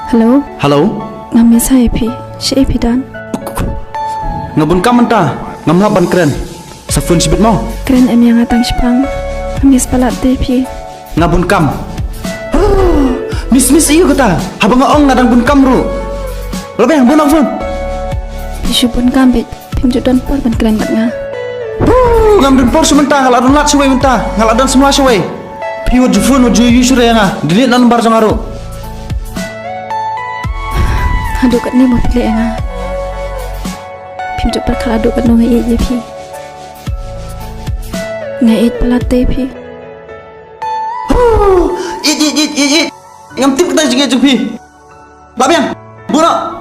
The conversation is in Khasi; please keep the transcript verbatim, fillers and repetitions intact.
Hello. Hello. Nga miss ïa phi. Shaei phi don? Nga bun kam mynta. Ngam lah ban kren. Sa phone shibit mo. Kren em ïa nga tang shipang. Nga miss palat te phi. Nga bun kam. Miss miss ïa kata. Haba nga ong nga dang bun kam ruh. Lah biang bun phone. Phi shu bun kam beit. Phim ju don por ban kren bad nga. Huh, ngam don por shu mynta, nga la don lad shawei mynta, nga la don samla shawei. Phi wat ju phone, wat ju ïa shu re ïa nga. Delete na number jong nga ruh. Haduh katne mo phi leh ïa nga? Phim ju pyrkhat haduh katno nga ïeit ïa phi. Nga ïeit palat te phi. Huh, ïeit, ïeit, ïeit, ïeit, ïeit. Ngam tip kata jingïeit jong phi. Lah biang. Bun noh.